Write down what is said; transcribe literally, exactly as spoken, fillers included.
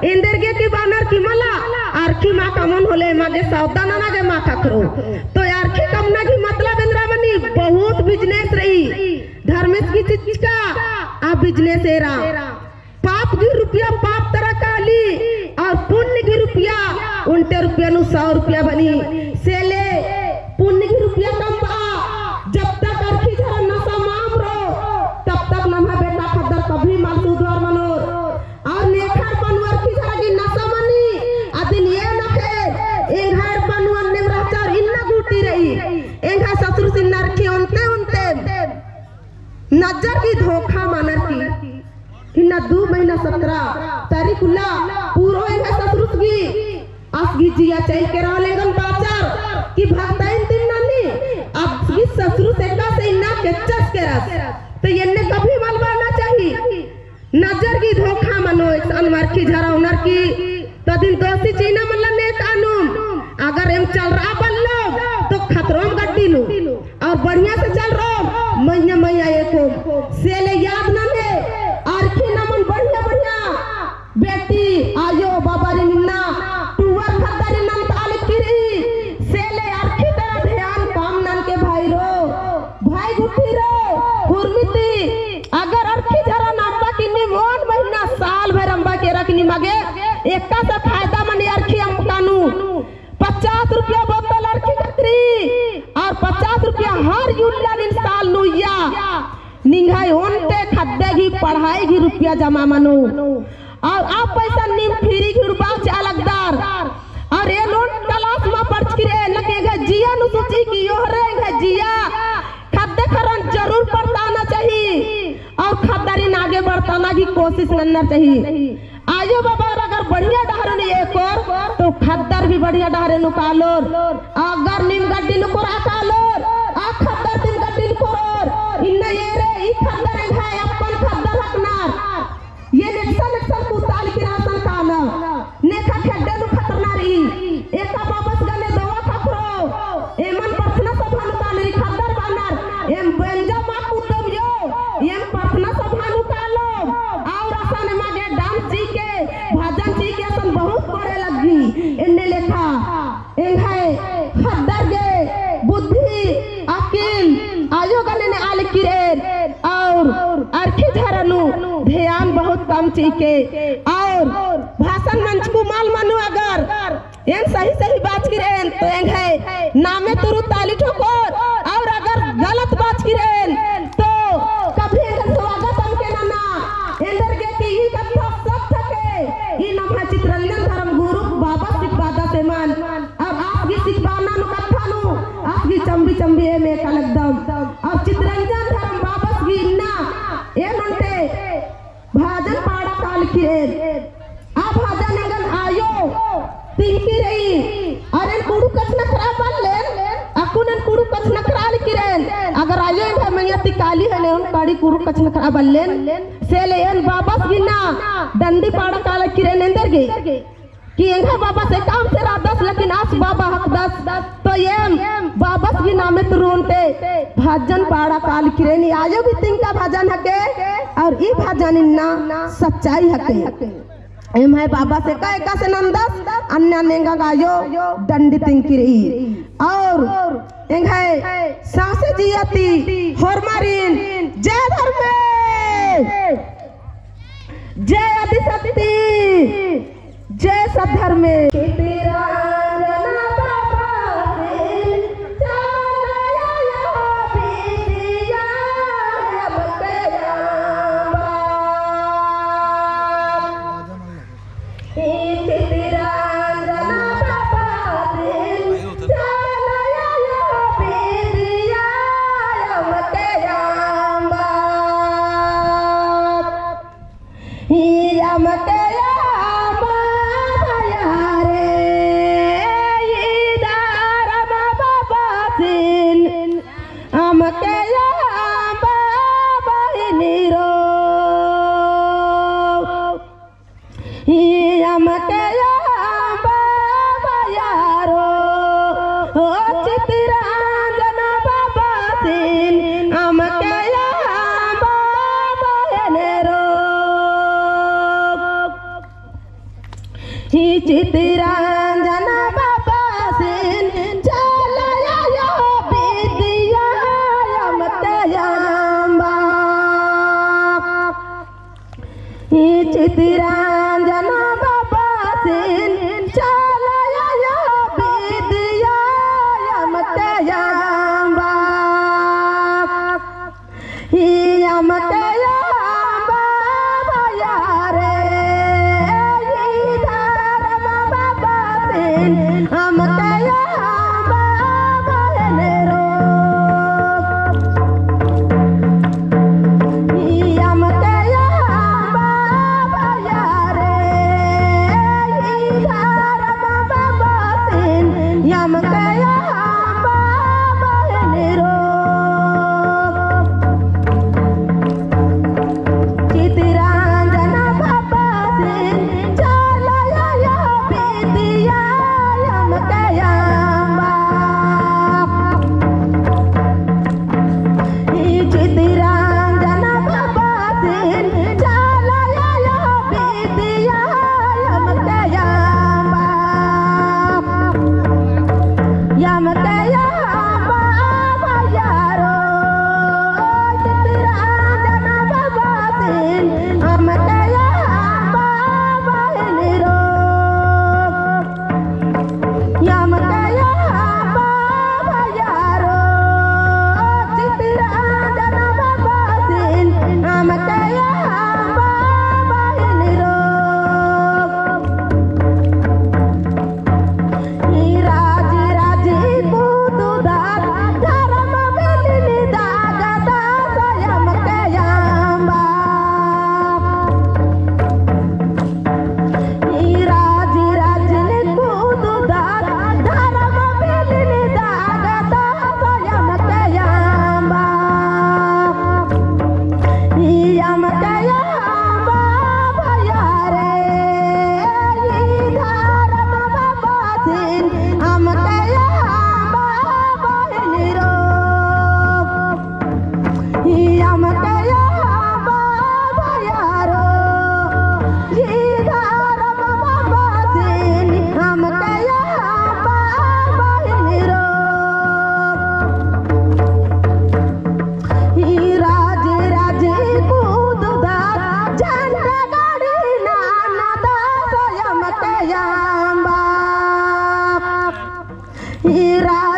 एन्देरगे कि बअनर कि मला, अरखी मा कमओन होले एमा गे सौदा नना गे मा ख़क्खरो। तो अरखी कमना गही मतलब एन्दरा मनी, बहुत business रई। धर्मेस गही चिचका आ business एरा। पाप गही रुपया पाप तरा काली, और पुण्य गही रुपया, ओन्टे रुपया नू सौ रुपया बनी। से ले पुण्य गही रुपया कमबआ, जब तक अरखी झरा नसा मा अम्बरो, तब तक नम्है बेटा ख़द्दर कभी मल सुधरआ मनोर। और नेखर पनुअर अरखी झरा गही नसा मनी, अदिन एन अख़ेन, एंग्है पनुअन नीम रहचा और इन्ना गूटी रई। एंग्है ससुरसिन अरखी ओन्टे ओन्टे नजर गही धोखा मनर की, इन्ना दू महीना सतरा तारीख उल्ला पूरो एंग्है ससुरस गही आस गही जिया चइल केरा होले एंगन बाचर कि भगतइन तिम ननी, आस गही ससुरस एकासे इन्ना केच्चस केरस। तो एन्ने कभी मल बअना चाही। नजर गही धोखा मनो, एकसन अरखी झरा ओनर की, तो अदिन दोषी चिअना मल्ला नेकानुम। अगर एम चलरआ बल्लोम, तो खतरोम गड्डी नू। और बढ़िया से चलरोम, मइय्याँ मइय्याँ एकोम। से ले याद नन्हे, अरखी नमन बढ़िया बढ़िया बेटी, आयो बाबारिन इन्ना, टुअर ख़द्दारिन नन्तआ लगी रई। से ले अरखी तरा ध्यान कम ननके भाईरो, भाई गुट्ठीरो, हुरमिती, अगर अरखी झरा नू अम्बा की नीम ओन महीना साल भर अम्बा केरा की निमा गे एकासे फायदा मनी अरखी अम्बका नू। पचास रुपया बोतल अरखी ख़क्खरई और पचास रुपया हर उल्ला नीन साल नू उइया। निंग्है ओन्टे ख़द्दे गही पढ़ाई गही रुपया जमा मनो। और आ पैसा नीम free गही उड़बाचआ लगदर। और एन ओन class मा पढ़चकी रई, लेकिन एंग्है जिया नू सोची कि योहरे एंग्है जिया ख़द्दे ख़र्रन जरूर पढ़ताना चाही और ख़द्दारिन आगे बढ़ताना गही कोशिश नन्नर चाही। आयो बाबार अगर बढ़िया डहरे नू एकोर, तो ख़द्दर भी बढ़िया डहरे नू कालोर। अगर नीम गड्डी नू कोरआ कालोर, आ ख़द्दर तिम गड्डी नू कोरोर, इन्ना एरे, ई ख़द्दर एंग्है अपन ख़द्दर हकनर। एन एकसन एकसन कुताल किरासन काना। नेखा खेड्डे नू खतरना रई। एका बाबस गने दोवा ख़क्खरो। एमन प्रार्थना सभा नू कानर, ई ख़द्दर बअनर। एम बेंजा मा कुद्दम यो। एम प्रार्थना सभा नू कालोम। और असन एमा गे dance चिके, भजन चिके असन बहुत कोड़े लग्गी। एन्ने लेखा एंग्है ख़द्दर गे बुद्धि, अकिल, आयो गने ने आल किरेन, और अरखी झरा नू ध्यान बहुत कम चिके, और भाषण मंजकू मल मनो अगर एन सही सही बाचकी रएन, तो एंग्है नामे तुरु ताली ठोकोर, और अगर गलत बाचकी रएन, तो कभी एंग्है स्वागत अमके नना, एन्देरगे कि ई कत्था सत्य हके, ई नम्है चितरंजन धर्म गुरु बाबस सिखाबअदस एमन। और आस गही सिखाबअना नू कत्था नू, आस गही चम्बी चम्बी एम एका लगदम। और चितरंजन धर्म बाबस गही इन्ना, एन ओन्टे भजन पाड़ा काल किरेन। आ भजन एंगन आयो तिंकी रई। और एन कुँड़ुख़ कछनखरआ बल्लेन, अक्कुन एन कुँड़ुख़ कछनखरआ लगी रएन। अगर आयो एंग्है मइय्याँ ती काली हेले, ओन काड़ी कुँड़ुख़ कछनखरआ बल्लेन। से ले एन बाबस गही इन्ना डंडी पाड़ा काल किरेन एन्देरगे। कि एंग्है बाबस एकाम से रअदस, लेकिन आस बाबा हकदस, तो एम बाबस गही नामे तुरु ओन्टे भजन पाड़ा काल किरेन। आयो भी तिंका भजन हके, और ई भजन इन्ना सच्चाई हके। एम्है बाबस एका एकासे नन्दस, अन्ने अन्ने एंगा आयो डंडी तिंकी रई। और एंग्है साँसे जिया ती होरमारिन जय धर्मेस। जय आदिशक्ति, जय सद्धर्मेस। अम्म कया अम्बा बहिनी रो। चितरंजन बाबासिन चाला आयो बिटिया अम्म कया अम्बा। ई चितरंजन बाबासिन चाला आयो बिटिया अम्म कया अम्बा। अम्म कया अम्बा भैया रो, चितरंजन बाबासिन अम्म कया अम्बा बहिनी रो। अम्म कया अम्बा भैया रो, चितरंजन बाबासिन अम्म कया अम्बा बहिनी रो। ई राजी राजी कुदुदात धरम बिलिन दागदास अम्म कया अम्बा। ई राजी राजी कुदुदात धरम बिलिन दागदास अम्म कया अम्बा। ई अम्म कया अम्बा भैया रे, ई धरम बाबासिन अम्म कया अम्बा बहिनी रो। ई अम्म कया अम्बा भैया रो, ई धरम बाबासिन अम्म कया अम्बा बहिनी रो। ई राजी राजी कुदुदात झंडा गाड़ी नाना दास अम्म कया अम्बा। ई रा-